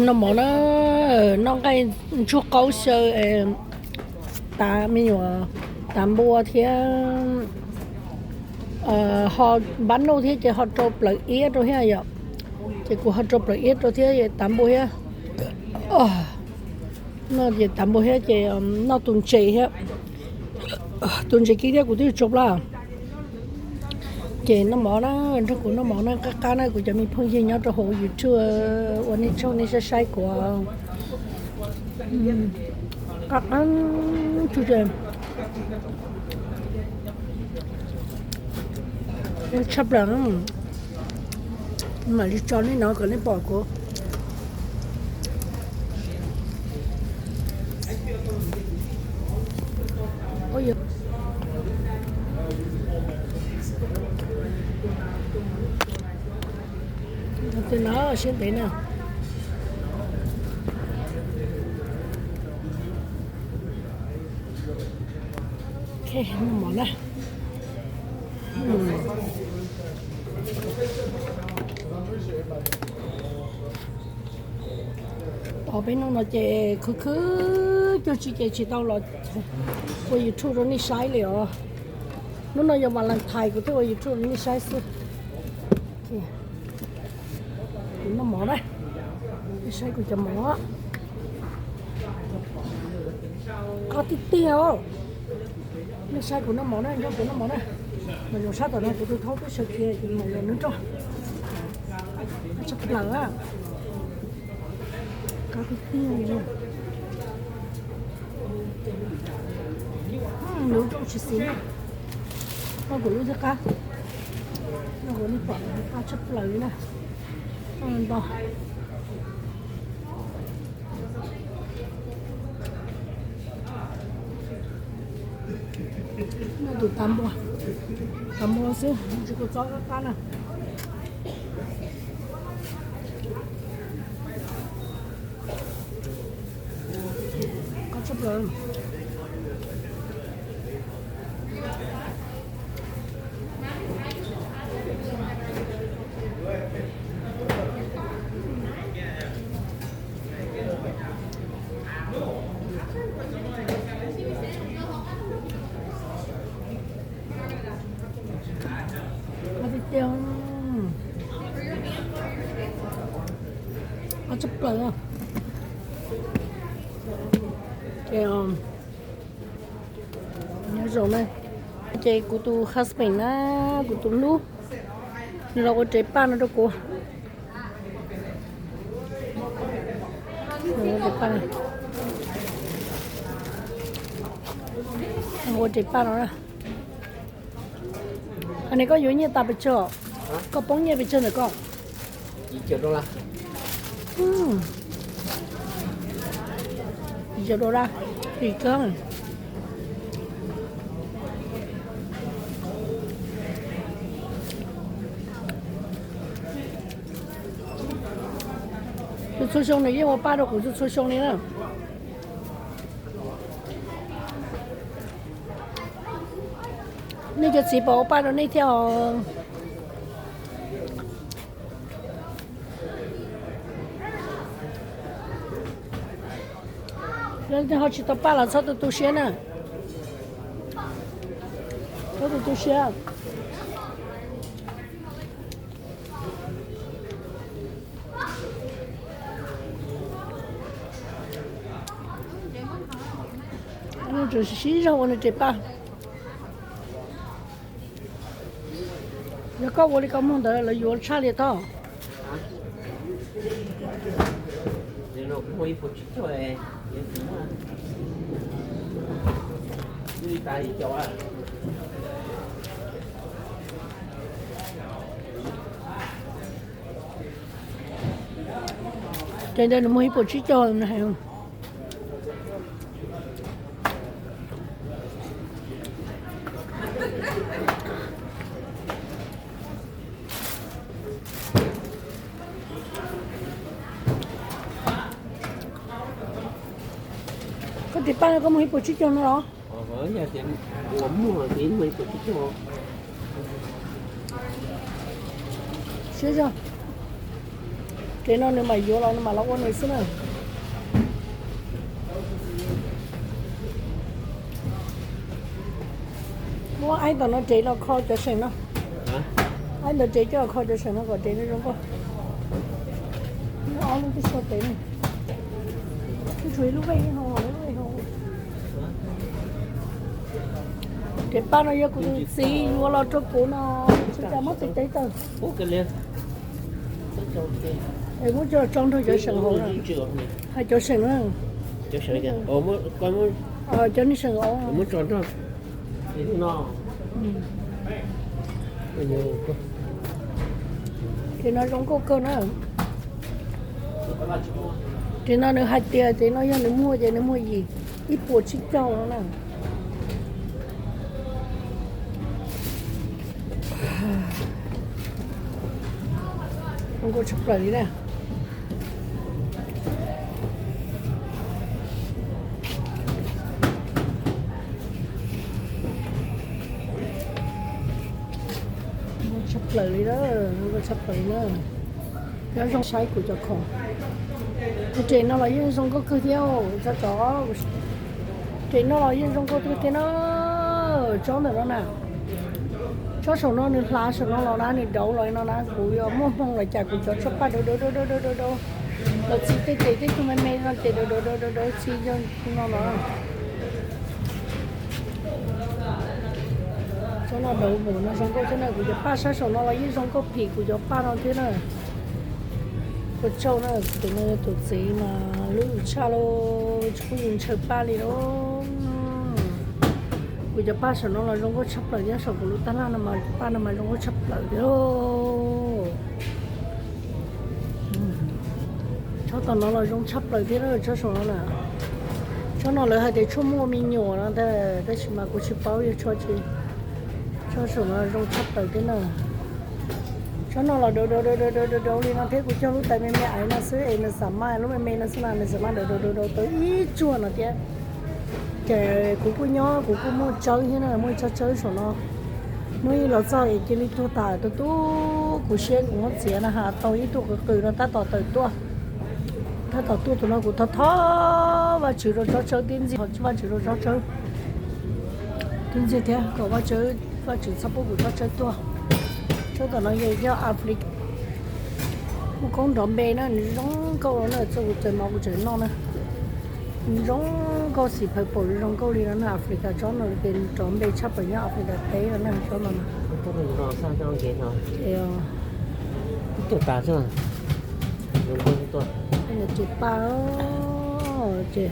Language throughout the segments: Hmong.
Noj mov na, noj nqaij ntsuag qaub xyaw, tav me nyuam, tav npua thiab ho npab nuj thiab ces ho rau plawv iab rau thiab yom. Ces kuv ho rau plawv iab rau thiab tav npua thiab. Noj ces tav npua thiab ces noj tus ntses thiab. Tus ntses kib thiab kuv twb tso plab. Ces noj mov na, nrog kuv noj mov na, qab qab na kuv cov me phooj ywg nyob rau hauv YouTube, ua nej tsaug nej saib saib kuv. Qab qab tshaj plaws. Mam li tso nej no kom nej pom kuv. Tus no siab ntev na. Ok, noj mov na. Tos peb hnub no ces khwv khwv cuag tsis ces tsis tau los ua YouTube rau nej saib li os. Hnub no yog Valentine kuv thiaj ua YouTube rau nej saib xwb. Kuv noj mov na, nej saib kuv cov mov. Qab tiag tiag os. Nej saib kuv noj mov na, nrog kuv noj mov na. Mas zoo sab tom no kuv tus thaub peb sawv kiag ces mam los nrog. Qab tshaj plaws. Qab tiag tiag. Nws zoo tsis xis na. Koj kuv lub thiab qab. Koj kuv lub pom qab tshaj plaws li na. Nto. Noj tus tav npua, tav npua xwb tsis kuv txob qab qab na. Qab tshaj plaws. Qab tiag tiag. Qab tshaj plaws. Ces nyob zoo na. Ces kuv tus husband na, kuv tus hlub, nws los ua res paj no rau kuv. Ua res paj no. Ua res paj no na. Qhov no koj yuav nyiaj tas pes tsawg? Koj poob nyiaj pes tsawg ntawm koj? Yim caum dollar. Yim caum dollar. Tim kawg. Txhua txhua xyoo nws yeej ua paj rau kuv txhua txhua xyoo li na. Nej cov txiv puas ua paj rau nej thiab os? Yog ho tsis tau paj los txhob tu tu siab na. Txhob tu tu siab. Tseem sib zog ua nws res paj. Yog koj ua li koj muag ntawd lawv yuav tshaj li tod. Ces ntawd nws muag ib puas tsib caug na. Koj ris paj no koj muag ib puas tsib caug no los? Siab zog. Ces no nws mam yuav los nws mam los ua nws xwb na. Muab aib tom no rev los kho cov seem no. Aib ntawd rev coj los kho cov seem no kom rev zoo nkauj. Ob lub twb so tes ne. Tshuav ib lub vej ho, lub vej ho. Ces paj no yog kuv tus txiv yuav los rau kuv no, tsis tas muab tes tev tawm. Es muab coj tso nrog cov seem hauv, hais cov seem na. Cov nej seem hauv. Ces no zoo nkauj kawg na. Ces no nws hais tias ces no yog nws muag ces nws muag yim ib puas tsib caug no na. Zoo nkauj tshaj plaws li na. Nkauj tshaj plaws li na, nkauj tshaj plaws li na. Nyob zoo saib kuv cov khoom. Kuv tes no los yeej zoo nkauj kawg thiab, tso tso. Tes no los yeej zoo nkauj kawg thiab na. Tsob ntawm no na, tsob saum no nws hlav saum no los na, nws dauv los no na, kuv yuav muaj hmoo los cas kuv cov tshaj paj dauv dauv dauv dauv dauv dauv. Los txi tej tes tej tug me me no ces dauv dauv dauv dauv dauv txi yog no los. Tsob no dauv npaum no zoo nkauj thiab na, kuv cov paj sab saum no los yeej zoo nkauj phim kuv cov paj no thiab na. Ua tsaug na, tus no yog tus txiv mas lub tshaj lauj, tsis pub yus ntshaw paj li lauj. Kuv cov paj saum no los zoo nkauj tshaj plaws thiab, saum kuv lub tab laj no mas paj no mas zoo nkauj tshaj plaws thiab lauj. Tsob tom no los zoo tshaj plaws thiab, tsob saum no na. Tsob no lawv hais tias tshuaj muaj me nyuam no ntag, tab sis mas kuv tsis paub yog tshuaj tsi. Tsob saum no zoo tshaj plaws thiab na. Tsob no los dauv dauv dauv dauv dauv dauv li no thiab, kuv cog lub tais me me aiv no xwb es nws xam maj, lub me me no xwb na, nws xam maj dauv dauv dauv dauv tau ib tsuag no thiab. Ces kuv kuj nyob kuv kuj muaj tsawb thiab na, muaj ib tsob tsawb saum no. Hnub ib los txog es cia li tuag tas tu tu, kuv siab kuv muab txiav na has tau ib tug qws qws no tab tom tawm tuaj. Tab tom tuaj tus no kuv thov thov Vajtswv rau tsob tsawb tib ntxiag, Vajtswv rau tsob tsawb tib ntxiag thiab kom Vajtswv, Vajtswv txhob pub kuv tsob tsawb tuag. Tsob tom no yog Africa, muaj koob nrov npe na, nws zoo nkauj na, txog kuv txawm mov kuv tseem noj na. Nws zoo nkauj xim phawj paum zoo nkauj li no na, Africa tsob no ces nrov npe tshaj plaws nyob Africa teb no na, tsob no na. Ces paj ces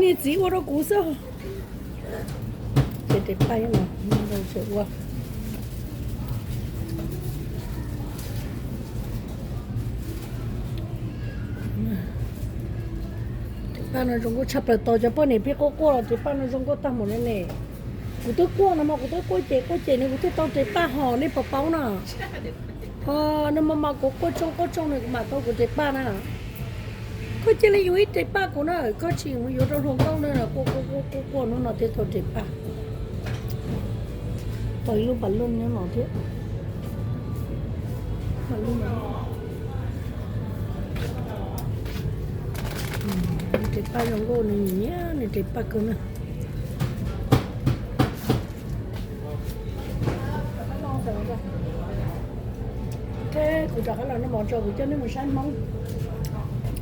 niag txiv ua rau kuv xwb. Ces tes paj no tseem ua. Tes paj no zoo nkauj tshaj plaws, tos cov poj niam pib quaj quaj los tes paj no zoo nkauj tag mus ne ne. Kuv twb quaj no mas kuv twb quaj ces quaj ces nws kuv thiaj tau tes paj hos nej puas paub no. Nws mas mas kuv quaj tsooj quaj tsooj nws kuv mam tau kuv tes paj na. Koj cia li yuav ib tes paj kuv na, koj tsis mus yuav rau hluas nkauj na, quaj quaj quaj quaj hnub no thiaj tau tes paj. Tau ib lub pas loj nyob no thiab. Tes paj zoo nkauj, nws nyiam nyiam nws tes paj kawg na. Thiab kuv rov qab los noj mov tso, kuv coj nej mus saib Hmoob.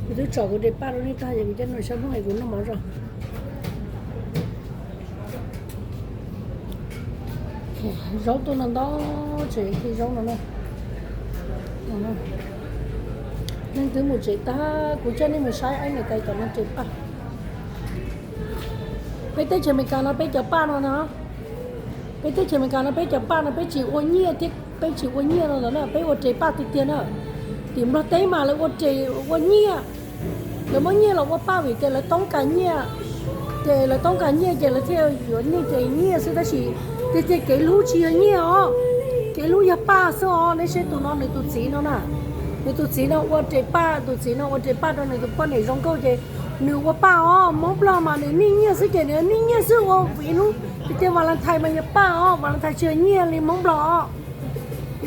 Kuv twb tsom kuv tes paj rau nej tag ces kuv coj nej mus saib Hmoob es kuv noj mov tso. Zaub tuaj no ntau, tseem khi zaub no na. Neeg twb mus tsev tag, kuv coj nej mus saib aib niam tais tom no tes paj. Peb teb chaws Amelikas no peb cov paj no na, peb teb chaws Amelikas no peb cov paj no peb tsis ua nyiaj thiab, peb tsis ua nyiaj no ntawd na, peb ua res paj tiag tiag na. Tim Nplog teb mas lawv ua res ua nyiaj, lawv muab nyiaj los ua paj vim tias lawv toob kas nyiaj, ces lawv toob kas nyiaj ces lawv thiaj yuav nyiaj ces nyiaj xwb, tab sis tiag tiag kev hlub tsis yog nyiaj os, kev hlub yog paj xwb os. Nej saib tus no nws tus txiv no na, nws tus txiv no ua res paj, tus txiv no ua res paj rau nws tus poj niam zoo nkauj ces Nws ua paj os, Hmoob Nplog mas nws nij nyiaj xwb ces nws nij nyiaj xwb ua vim lub tias Valentine mas yog paj os, Valentine tsis yog nyiaj li Hmoob Nplog os.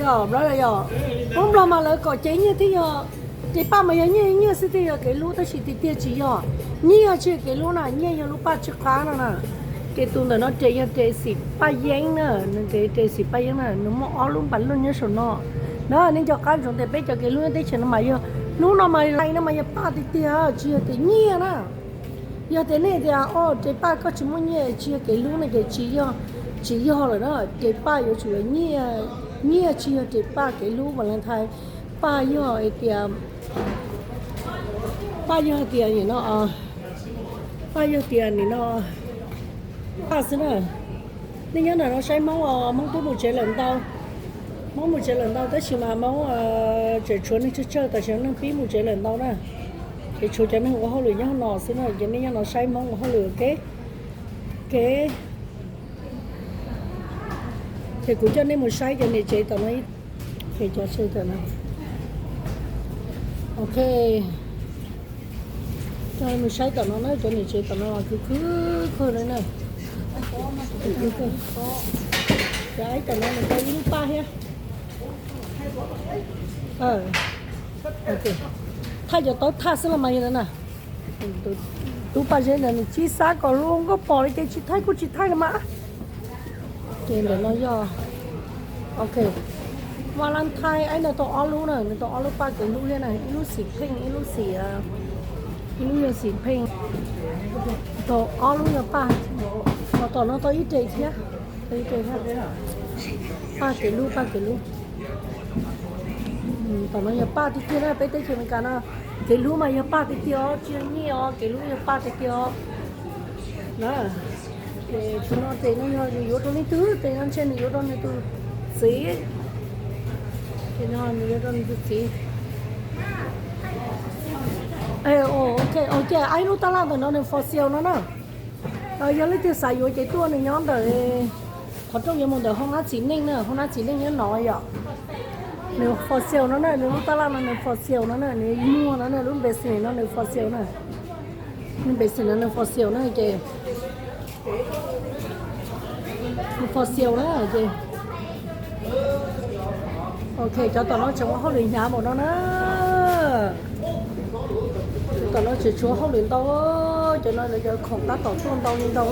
Yog, Hmoob Nplog mas lawv kom cev nyiaj thiaj yog, ces paj mas yog nyiaj nyiaj xwb thiaj yog kev hlub tab sis tiag tiag tsis yog. Nyiaj tsis yog kev hlub na, nyiaj yog lub paj tsw qab no na. Ces tus ntawm no ces yog ces xim paj yeeb na, nws ces ces xim paj yeeb na, nws muaj ob lub npas loj nyob saum no. Na nej nco qab ntsoov tias peb cov kev hlub nyob teb chaws no mas yog, hnub no mas lais no mas yog paj tiag tiag tsis yog tias nyiaj na. Yog tias nej tias o ces paj koj tsis muaj nyiaj tsis yog kev hlub no ces tsis yog, tsis yog lawm na. Ces paj yuav tsum yog nyiaj, nyiaj tsis yog ces paj kev hlub Valentine, paj yog hais tias, paj yog hais tias nim no, paj yog tias nim no, paj xwb na. Nej nyob ntawm no saib Hmoob os, Hmoob twb mus tsev lawm ntau. Hmoob mus tsev lawm ntau tab sis mas Hmoob tseem tshuav neeg tsawg tsawg, tam sim no neeg pib mus tsev lawm ntau na. Ces tshuav cov neeg ua hauj lwm nyob no xwb na, ces nej nyob no saib Hmoob ua hauj lwm ua ke. Ces kuv coj nej mus saib cov niam tsev tom no, cov tsev tom no. Ok, coj mus saib tom no na, cov niam tsev tom no khwv khwv kawg li na. Cov aib tom no nws tau ib lub paj thiab. Thaij cov taub thaj xwb los mas yog na. Tub Paj Zeb ntawd nws tsis xav kom luag nkauj pom li ces tsis thaij kuj tsis thaij los mas. Ces ntawm no yog, ok, Valentine aib no tau ob lub na, nws tau ob lub paj kev hlub thiab na, ib lub xim pheej, ib lub xim, ib lub yog xim pheej, tau ob lub yog paj. Ho tom no tau ib re thiab, tau ib re thiab. Paj kev hlub, paj kev hlub. Tom no yog paj tiag tiag na, peb teb chaws Amelikas no kev hlub mas yog paj tiag tiag os, tsis yog nyiaj os, kev hlub yog paj tiag tiag os. Na, ces tus no ces no yog nws yuav rau leej twg, ces no ntshe nws yuav rau nws tus txiv. Ces no nws yuav rau nws tus txiv. Ok, ok, aib lub tab laj ntawm no nws for sale no na. Yog leej twg xav yuav ces tuaj, nws nyob ntawm qhov rooj yuav mus ntawm hoob nab txiv neej na, hoob nab txiv neej nyob no yom. Nws for sale no na, nws lub tab laj no nws for sale no na, nws muag no na, lub business no nws for sale na. Lub business no nws for sale na ces, nws for sale na ces. Ok, cov tom no tseem ua hauj lwm hnyav npaum no na. Cov tom no tseem tshuav hauj lwm ntau, cov no lawv cov khoom tab tom tuaj ntau li ntau.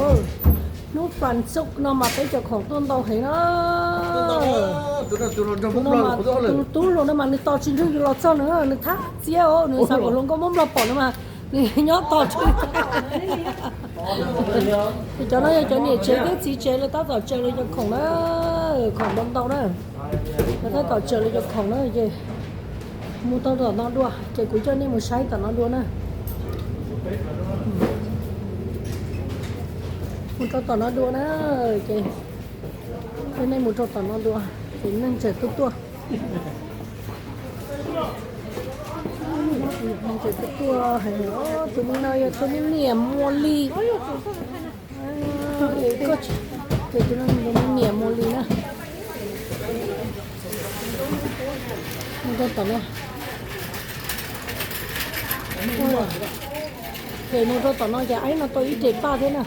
Hnub fam xub no mas peb cov khoom tuaj ntau heev na. Tus no mas, tus tub hluas no mas nws tos tsis nrog yus los txog na, nws thab txiab os, nws xav kom hluas nkauj Hmoob Nplog pom no mas nws nyob tos tsev. Cov no yog cov niam tsev thiab txiv tsev lawv tab tom tsaws lawv cov khoom na, khoom ntau ntau na. Lawv tab tom tsaws lawv cov khoom na ces mus rau tom no dua, ces kuv coj nej mus saib tom no dua na. Mus rau tom no dua na, ces coj nej mus rau tom no dua, ces neeg tseem tuaj tuaj. Neeg tseem tuaj tuaj heev. Tus me no yog tus me niam Muas Lis. Ces tus no tus me niam Muas Lis na. Mus rau tom no. Ces mus rau tom no ces aib no tau ib re paj thiab na.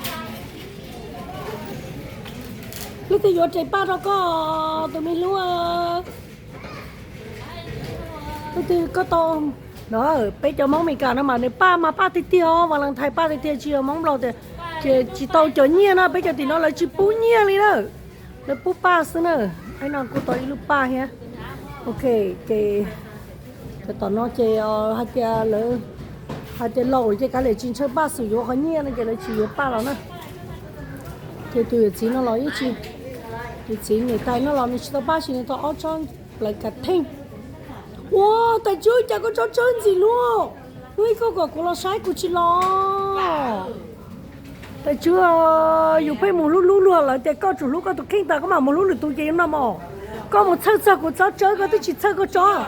Leej twg yuav re paj rau koj tus me hlub? Leej twg koj tau? No, peb cov Hmoob Meskas no mas nws paj mas paj tiag tiag os, Valentine paj tiag tiag, tsis yog Hmoob Nplog tias, ces tsis tau cov nyiaj na, peb cov tim no lawv tsis pub nyiaj li na, lawv pub paj xwb na. Aib no kuj tau ib lub paj thiab. Ok, ces cov tom no ces hais tias lawv, hais tias laus ces kav liam tsis ntshaw paj xum yuav qhov nyiaj no ces lawv tsis yuav paj los na. Ces tus yawm txiv no los yeej tsis, yawm txiv niam tais no los nws tsis tau paj, tsis, nws tau ob tsob plawv kav theej. Ua, tais tswb, cas koj tsob tsawb ntxim hlub, hnub ib koj kom kuv los saib kuv tsis los. Tais tswb, yus pheej mus hlub hlub luag, lawv tias koj tsum hlub koj tus kheej tas koj mam mus hlub lwm tus ces yuav no mos. Koj mus txhawj txog kuv tsob tsawb, koj twb tsis txhawj koj tsob.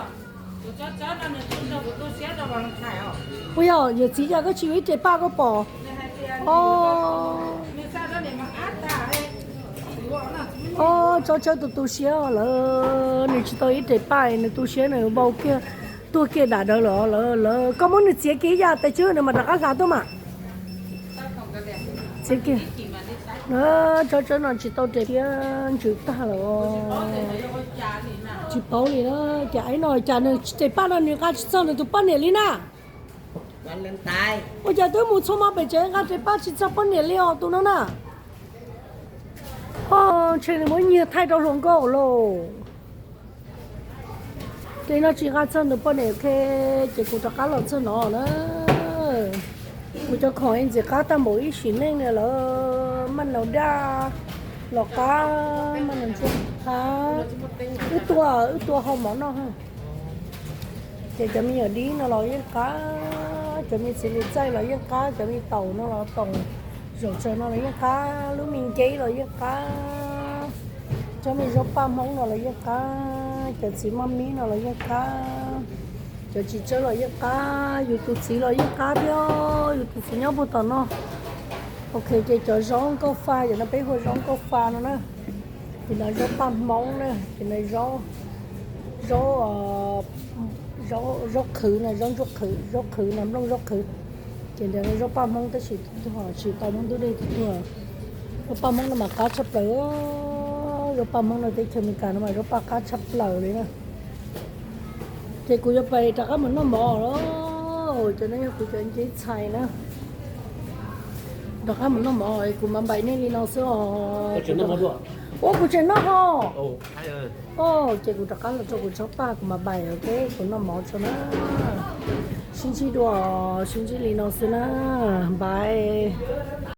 Ua yog yawm txiv, cas koj tsis yuav ib re paj koj pom? Ob tsob tsawb tus tu siab lawm, nws tsis tau ib re paj, nws tu siab nws vau kiag, tuag kiag dam dawv lawm. Lawv, koj muab nws txiav kiag ib yam tais tswb nws mam rov qab hlav tuaj mas. Tsev kiag na, tsob tsawb no tsis tau res thiab ntsws tag lawm. Tsis paub li na, ces ib no cas nws res paj no nws nqa tsis txog nws tus poj niam li na. Ua cas twb mus txhua hmo pem tsev nqa res paj tsis txog poj niam li os tus no na. Ntshe nws muab nyiag thaij rau hluas nkauj lauj. Ces no tsis nqa txog nws poj niam, ok, ces kuv rov qab los txog no na. Kuv cov khoom ntxim qab tag npaum ib sim neej no lawm, maj nus daj los qab, maj nus ntsuag qab. Wb tua, wb tua hau mov noj. Ces cov me nyuam dib no los yeej qab, cov me txiv li txaij los yeej qab, cov me taum no los taum zaum tsaws no los yeej qab, lub me nceb los yeej qab, cov me zaub paj hmoob no los yeej qab, cov txiv maj mib no los yeej qab, cov txiv tsawb los yeej qab, yus tus txiv los yeej qab thiab, yus tus txiv nyob puag tom no. Ok, ces cov zaub nkauj fa, cov no peb hu ua zaub nkauj fa no na. Ces no zaub paj hmoob na, ces no zaub, zaub, zaub qhwv na, zaub ntsuab qhwv, zaub qhwv na, nplooj zaub qhwv. Ces ntawm no zaub paj hmoob tab sis tuag, tsis tau muab ntub dej tuag. Zaub paj hmoob no mas qab tshaj plaws, zaub paj hmoob no teb chaws Amelikas no mas zaub paj qab tshaj plaws li na. Ces kuv yuav pais rov qab mus noj mov lawm, cov no yog kuv cov nceb txhais na. Rov qab mus noj mov, kuv mam npaim nej li no xwb os. Ua kuv tseem noj ho. Ces kuv rov qab los rau kuv tsob paj, kuv mam npaim, ok, kuv noj mov tso na. Sib ntsib dua, sib ntsib li no xwb na. Npaim.